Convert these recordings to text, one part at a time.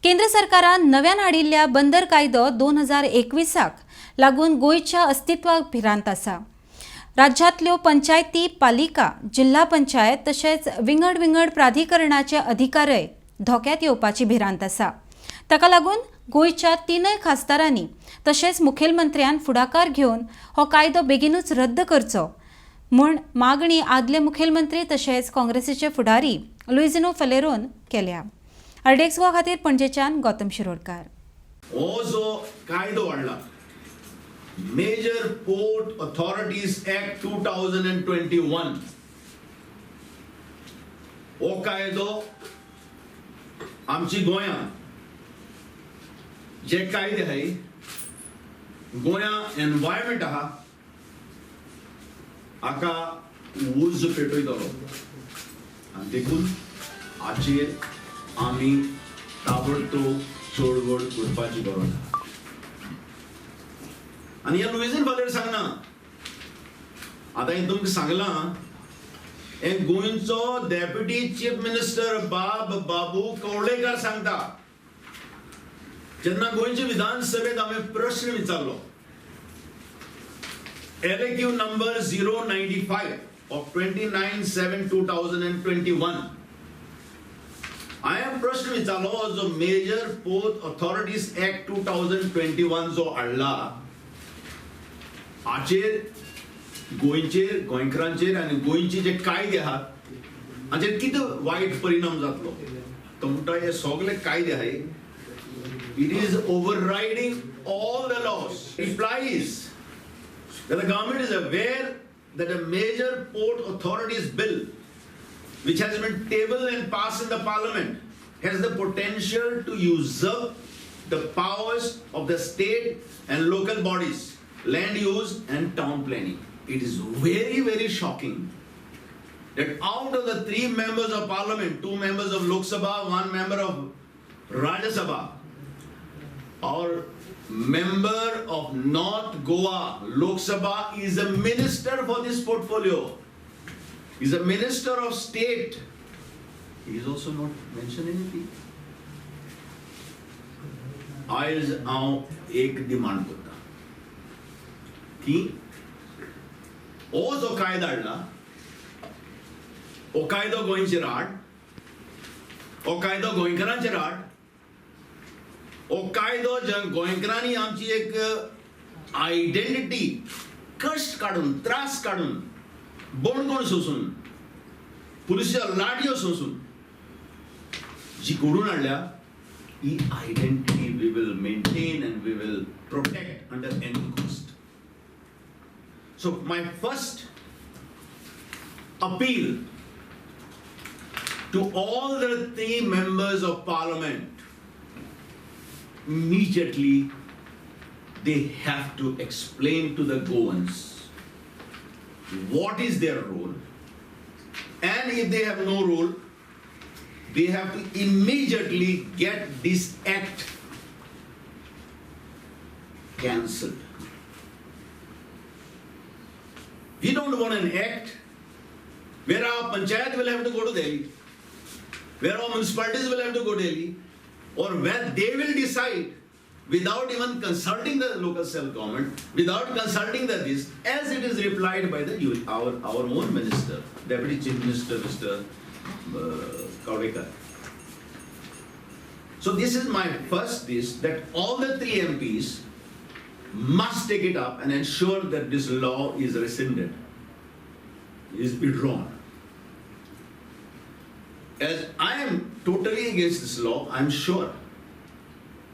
केंद्र सरकारान नव्यान हाडिल्ल्या बंदर कायदो 2021 लागून गोंयच्या अस्तित्वाक भिरांत आसा. राज्यांतल्यो पंचायती, पालिका, जिल्हा पंचायत तशेंच विंगड विंगड प्राधिकरणाचे अधिकारय धोक्यात येवपाची भिरांत आसा. ताका लागून गोंयच्या तिनय खासदारांनी तशेंच मुखेलमंत्र्यान फुडाकार घेवन हो कायदो बेगीनूच रद्द करचो म्हूण मागणी आदले मुखेलमंत्री तशेंच काँग्रेसीचे फुडारी लुइझिनो फलेरोन केल्या. आरडीएक्स गोवा खातीर पणजेच्यान गौतम शिरोडकार. हो जो कायदो हाडला, Major Port Authorities Act 2021, हो कायदो आमची गोंया जे कायदे आहाय, गोंया एनवायरमेंट आहा, हाका उजो पेटयतलो आनी देखून हाचेर आमी ताबडतोब चळवळ करपाची गरज आहा. आनी ह्या लुईझीन फादर सांगना, आतां हें तुमकां सांगलां, हे गोंयचो डेप्युटी चीफ मिनिस्टर बाब बाबू कवळेकार सांगता. जेन्ना गोंयच्या विधानसभेत हांवें प्रश्न विचारलो, LAQ number 095 of 29/7/2021, हांवें प्रश्न विचारलो, जो Major Port Authorities Act 2021 जो हाडला, हाचेर गोंयचेर, गोंयकारांचेर आनी गोंयचे जे कायदे आहात हाचेर कितें वायट परिणाम जातलो? तो म्हणटा, हे सगळे कायदे आहाय, it is overriding all the laws. Replies that the government is aware that a Major Port Authorities Bill, which has been tabled and passed in the parliament, has the potential to usurp the powers of the state and local bodies, land use and town planning. It is very, very shocking that out of the three members of parliament, two members of Lok Sabha, one member of Rajya Sabha, our member of North Goa Lok Sabha is a minister for this portfolio. He's a minister of state. He is also not mentioned anything. आयज हांव एक demand करता की हो जो कायदो हाडला, हो कायदो गोंयचेर हाड, हो कायदो गोंयकारांचेर हाड, हो कायदो ज्या गोंयकारांनी आमची एक आयडेंटिटी कश्ट काडून, त्रास काडून, बणकोण सोसून, पुलिसाच्या लाडयो सोसून जी घडून हाडल्या, ही identity we will maintain and we will protect under any cost. So my first appeal to all the three members of parliament, immediately they have to explain to the Goans what is their role, and if they have no role, they have to immediately get this act cancelled. We don't want an act where our panchayat will have to go to Delhi, where our municipalities will have to go to Delhi, or where they will decide without even consulting the local self-government, without consulting the this, as it is replied by the our own minister, Deputy Chief Minister Mr. Kavlekar. So this is my first this, that all the three MPs must take it up and ensure that this law is rescinded, is withdrawn. As I am totally against this law, I am sure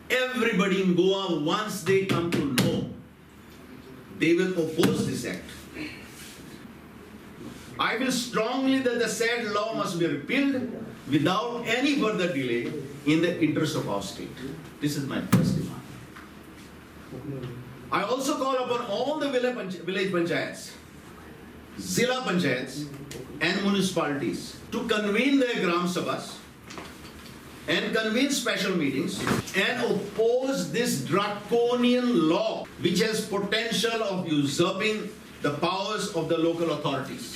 everybody in Goa, once they come to know, they will oppose this act. I feel strongly that the said law must be repealed without any further delay in the interest of our state. This is my first demand. I also call upon all the village panchayats, zilla panchayats and municipalities to convene their gram sabhas and convene special meetings and oppose this draconian law, which has potential of usurping the powers of the local authorities.